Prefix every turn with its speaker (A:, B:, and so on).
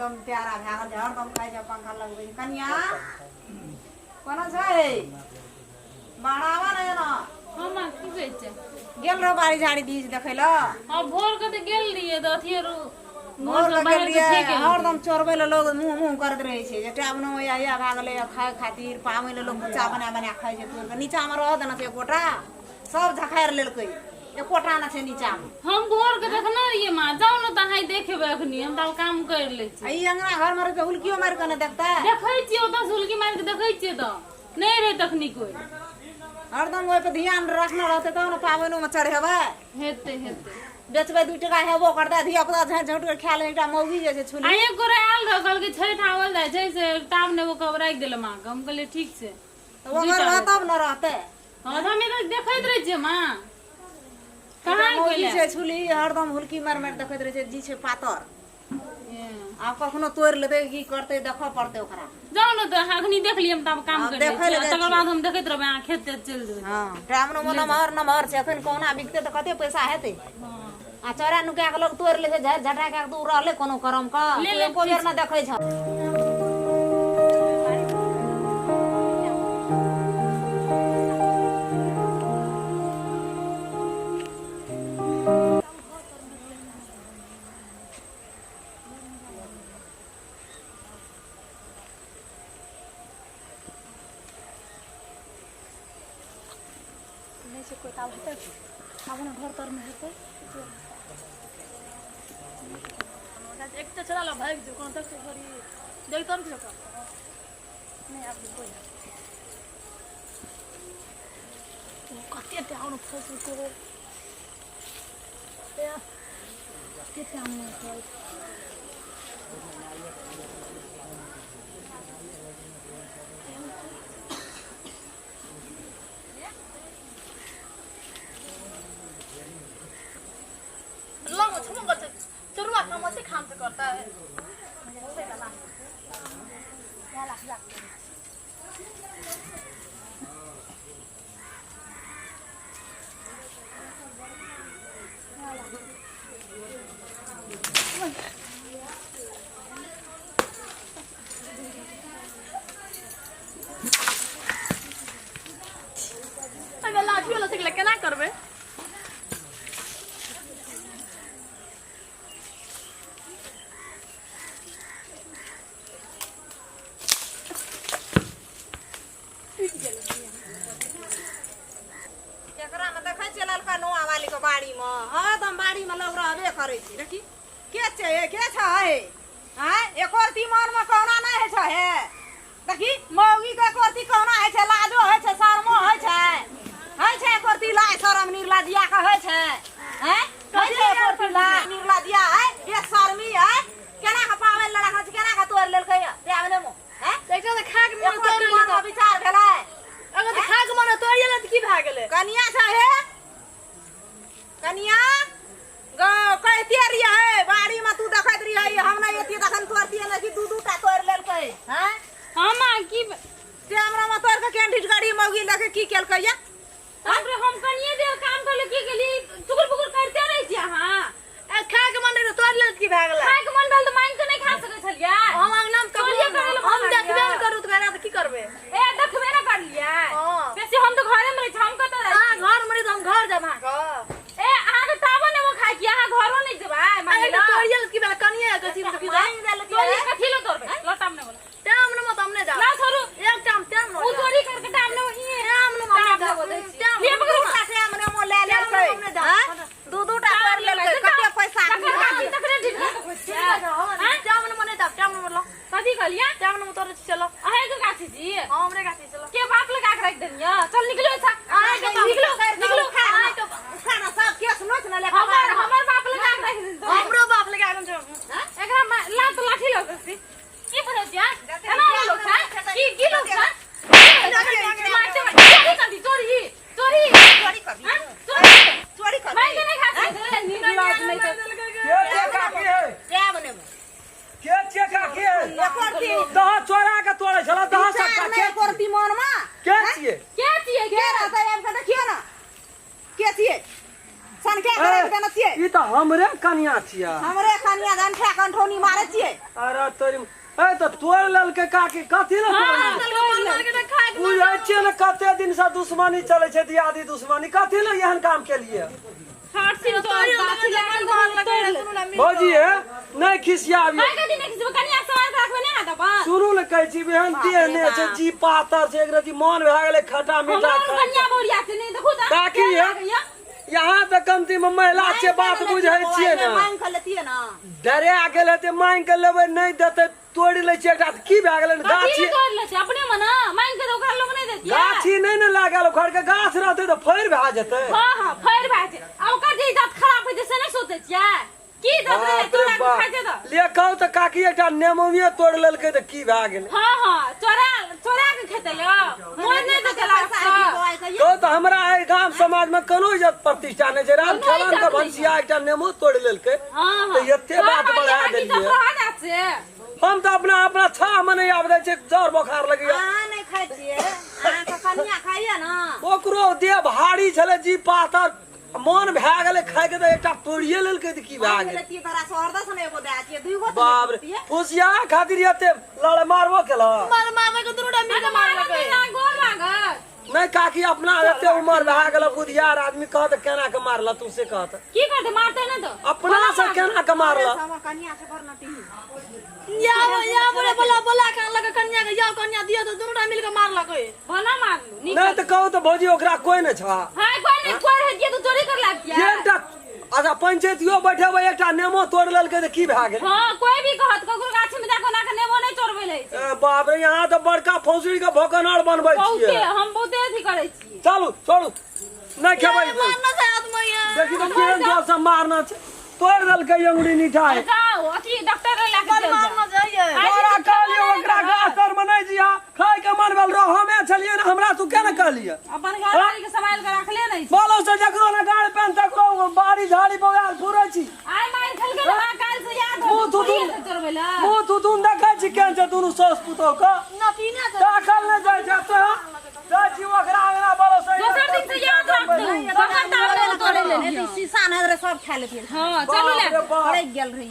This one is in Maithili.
A: हरदम प्यारा भए गेल छै, हरदम खाइ छै, पंखा लगबै छै। कनिया कोना छै? बढ़ावा ने ना।
B: हँ माँ, की कहै छै?
A: गेल रहो बाड़ी झाड़ी बीज देखै लए?
B: हँ, भोर के तऽ गेल रहियै तऽ अथिये रो
A: भोर के गेल रहियै। हरदम चोरबै लए लोग मुँह मुँह करैत रहै छै जे टाइम नहि होइया, इएह भए गेलै। खाय खातिर पाबनि लए लोक बच्चा बना बना खाइ छै। तोड़ि कऽ नीचाँमे रहऽ देना छै एकोटा, सब झखारि लेलकै, एकोटा नहि छै नीचाँमे।
B: हम भोर के देखने रहियै माँ। जाउ ने तऽ अहाँ देखेबै, अखनी हम तऽ काम कर लै छी।
A: आ ई अंगना घरमे रहिके हुलकियो मारि कऽ नहि देखतै?
B: देखै छियै, ओतऽ से हुलकी मारि कऽ देखै छियै तऽ नहि रहै तखनी कोइ।
A: हरदम ओहि पर ध्यान रखने रहतै तब ने पाबनिओमे चढ़ेबै।
B: हेतै हेतै।
A: बेचबै 2 टका हेबो करतै, धिया पुता झाँटि झाँटि कऽ खाय ले। एकटा मौगी जे छै
B: छुली। आ एक गोरे आयल रहै, कहलकै छठि आबल जाइ छै से टाब नेबो कब राखि देले माँ के। हम कहलियै ठीक छै।
A: तऽ ओकर रहतब ने रहतै।
B: हँ, तऽ हम तऽ देखैत रहै छियै माँ, कहाँ
A: मौगी छै छुली, हरदम हुलकी मारि मारि देखैत रहै छै। जी छै पातर, आब कखनो तोड़ि लेतै की करतै, देखऽ पड़तै ओकरा।
B: जाउ ने तऽ अहाँ अखनी देख लिअ, हम तऽ काम कर देखै लए, तकर बाद हम देखैत रहबै, अहाँ खेत तेत चलि जेबै।
A: हँ, टाइम नमहर नमहर छै, एखन कहुना बिकतै तऽ कते पैसा हेतै। आ चोरा नुका कऽ लोक तोड़ि लै छै, झाड़ि झटा कऽ। तू रहलै कोनो करम कऽ एको बेर नहि देखै छह।
C: नहि छै कोइ, आब हेतै की? आब ने घर तरमे हेतै। एकटा छोड़ा लऽ भागि जो, कोनो देखतै थोड़ी? देखतौ ने किछो करतौ नहि। आब कोइ कते टाउन फसलको, कते टाउन फस लग छुमो करते चोरुआ काम होते, खाम से करता है। अगर लाठियो लऽ सकलै केना करबै?
A: एकरा मे देखै छियै ललका नौआ वाली के बाड़ी मे हरदम बाड़ी मे लोग रहबे करै छै। देखी के छै हे, के छै हे? आँय, एको रत्ती मन मे कहुना नहि होइ छै हे। देखी मौगी के एको रत्ती कहुना होइ छै, लाजो होइ छै, शरमो होइ छै? होइ छै एको रत्ती लाज शरम? निर्लजिया के होइ छै? आँय, होइ छै एको रत्ती लाज निर्लजिया है, बेशर्मी है। केना के पाबनि लड़ा छै, केना के तोड़ि लेलकै दे ने मुँह?
C: एकटा तऽ खा के मन
A: तोड़ि लेलकै, विचार भेलै।
C: अगर तऽ खा के मन तोड़ि लेलकै तऽ की भए गेलै?
A: कनिया छै हे, कनिया गो कहिते रहियै बाड़ी में तू देखैत रहियै, हम नहि एतियै तखन तोड़तियै ने कि दू दू टा तोड़ि लेलकै। हैं
B: हँ माँ, की
A: से हमरा में तोड़ के केन ढिटगड़ी मौगी लगे की केलकै या?
B: बाप रे, हम कनिए देर काम कर ले की गेली, चुकुर पुकुर करते रहै छी अहाँ।
C: ए, खा के मन रहे तोड़ लेलकै की भए गेलै?
B: खाय के मन भेल तऽ मांगि के नहि खा सकै छलियै?
C: हम अंगना में
B: चोरिये करै लए
C: हम
B: मन
C: देखबे
B: लागैया।
C: ने करू तऽ घरे तऽ की करबै?
B: ए, देखबे ने करलियै।
C: हँ।
B: बेसी हम तऽ घरे मे रहै छी, हम कतऽ रहै
C: अहाँ
B: छी?
C: घर मे रही तऽ हम घर जायब अहाँके।
B: ए, अहाँके टाबर ने खाय की अहाँ घरो नहि जेबै मांगै
C: एकटा
B: लए?
C: तोड़िए लेलकै की भेलै? कनिए के चीज की
A: मांगि देलकै।
B: चोरी कथी लए तोड़बै? लटाम ने बोला।
C: टाइम ने मत, हम नहि जायब।
B: ना छोड़ू।
C: एक टाइम टाइम
B: उ चोरी करके टाइम ने ई
C: टाइम ने हम नहि जायब। टाइम
B: ले पकड़ू।
A: दू टा टाइम ने मोल ले लेलकै।
C: हम नहि जायब।
A: आँय? दू दू टा तोड़ि लेलकै, कते पैसा?
B: तकर काकी तकरे ढिठका के खोजतियै।
C: टाइम ने मने जायब, टाइम ने मतलब।
B: कथी कहलियै?
C: टाइम ने तोड़े चलो।
B: अहें के गाछी छी?
C: हाँ, हमरे गाछी चलो।
B: के बाप लगा के राखि देलियै? चल निकलो एतऽ।
A: अहाँके बाप
B: निकलो निकलो।
A: अहाँके उठा ने सब केस नोच ने ले।
B: हमर हमर बाप लगा के राखि देलकै।
C: हमरो बाप लगा के छै।
B: एकरा लात लाठी लग सकती की बुझै छियै? एना लोक छै की की लोक छै? मारते चोरी कर दी, चोरी चोरी
A: चोरी कर दी।
B: हाँ? चोरी
A: चोरी कर
B: मारि के नहि खा सकै निर्लाज नहि तऽ।
D: के के काकी है?
A: टाइम ने
D: के के काकी है?
A: एको रत्ती
D: दह चोरा के तोड़े छला दह
A: विचार
D: सबटा
A: नहि
D: के
A: एको रत्ती मन मे।
D: के छियै?
B: के छियै?
A: के रहतै? आबि कऽ देखियौ ने के छियै, सनके
D: ए,
A: के देने छियै।
D: ई तऽ हमरे कनिया छियै।
A: हमरे कनिया गंठा कंठौनी मारै छियै।
D: अरे तोरी, ए तऽ तोड़ि लेलकै काकी, कथी लए तोड़ि लेलकै? बुझै छियै ने कते दिन से दुश्मनी चलै छै, दियादी दुश्मनी, कथी लए एहन काम केलियै? भौजी हे, नहि खिसियाबियौ। सुनू ने, कहै छी एहन देह नहि छै, जी पातर छै, एक रति मन भए गेलै खटा मीठा खाय। काकी हे, यहाँ तऽ कमती मे महिला छै, बात बुझै छियै ने।
A: मांगि कऽ लेतियै ने।
D: डरे गेल हेतै, मांगि कऽ लेबै, नहि देतै, तोड़ि लै छियै एकटा तऽ की भए गेलै? गाछी
B: अपने मना मांगि के ओकरा लोग नहि देतियै।
D: गाछी नहि ने लागल, घर के गाछ रहतै तऽ फड़ि भए जेतै।
B: हँ हँ, फड़ि भए जेतै। आ ओकर जे इज्जत खराब हेतै से नहि सोचै छियै? की इज्जत रहै?
D: बाप रे
B: तोड़ा के
D: बाप।
B: खाइ छै तऽ
D: ले कहू तऽ काकी, एकटा नेमुए तोड़ि लेलकै तऽ की भए गेलै?
B: हँ हँ, चोरा चोरा के खेतै यौ, मोर नहि देतै लाज।
D: कहू तऽ हमरा एहि गाम समाज में कोनो इज्जत प्रतिष्ठा नहि छै। राम
B: कोनो
D: खेलन के
B: इज्जत नहि।
D: भनसिया एकटा नेमो तोड़ि लेलकै
B: हँ हँ,
D: तऽ एते बात बढ़ा देलियै।
B: से
D: हम तऽ अपना अपना छाह मे नहि आबि दै छै, जर बोखार लगैया।
A: अहाँ नहि खाइ छियै, अहाँके कनिया खाइए ने।
D: ओकरो देह भारी छलै, जी पातर, मन भए गेलै खायके तऽ एकटा तोड़िए लेलकै तऽ की भए
A: मांगि
D: गेलै?
A: लेतियै तोरा से हरदस ने एगो दए छियै, दुइगो तऽ
D: बाप रे,
A: लेतियै।
D: फुसिया खातिर एते लड़े मारबो केलक?
C: मार मारलकै, दुनू टा मिल के मारलकै।
B: गोर लागत।
D: नहि काकी, अपना एते उमर भए गेल, बुधियार आदमी, कहत केना के मारल तू से कहत।
B: की करतै, मारतै नहि तऽ?
D: अपना से केना के मारल?
A: हमर कनिया से बड़ नटी।
C: या या, बोले बोला बोला के अनलकै कनिया के, या कनिया दियौ तऽ दुनू टा मिल के मारलकै।
B: भला मारलू नीक।
D: नहि तऽ कहू तऽ भौजी, ओकरा कोइ नहि छ?
B: हाँ, कोइ नहि, कोइ रहै तऽ चोरी कर लागतियै।
D: एकटा अच्छा पंचायतियो बैठेबै, एकटा नेमो तोड़ि लेलकै तऽ की भए गेलै?
B: हाँ, कोइ भी कहत, ककरो गाछी में जाके ओना के नेबो नहि चोरबै लै छै।
D: ए बाप रे, यहाँ तऽ बड़का फौसड़ी के भोकनर बनबै
B: बहुते
D: छियै।
B: हम बहुते अथी करै छियै।
D: चलू, छोड़ू, नहि खेबै।
C: मारना छै आदमी।
D: देखी तऽ केहन जोर से मारना छै, तोड़ि देलकै अंगुरी निठाय।
B: जाओ, अथी डॉक्टर लग लए के चलि जाउ।
C: मारना चाहिए।
D: तोरा कहलियौ ओकरा गाछ तर मे नहि जिया, खाय के मन भेल रह, हमे छलियै ने, हमरा तू केना कहलियै?
B: अपन घरवाली के सम्हाल के रखले नहि छै।
D: बोलो से जकरो ने गाड़ पेन तकरो बाड़ी झाड़ी बगाल फुरै छी।
B: आइ मारि खेलकै ने, हाँ, काल्हि से याद
D: मुँह
B: होतै,
D: थुथुन।
B: थोड़िए से चोरबै लए।
D: मुँह थुथुन देखै छी केहन छै दुनू साउस पुतोह के।
C: नटीना छै।
D: ताकल नहि जाइ छै तोरा, जाइ छी ओकरा अंगना बोलो से।
B: दोसर दिन से याद रखतै, दोसर तावले तोड़े ले।
A: शीशा नहि रहै, सब खा लेतियै।
B: हाँ, चलू ले।
D: बाप रे बाप।
A: पड़ैक गेल रही।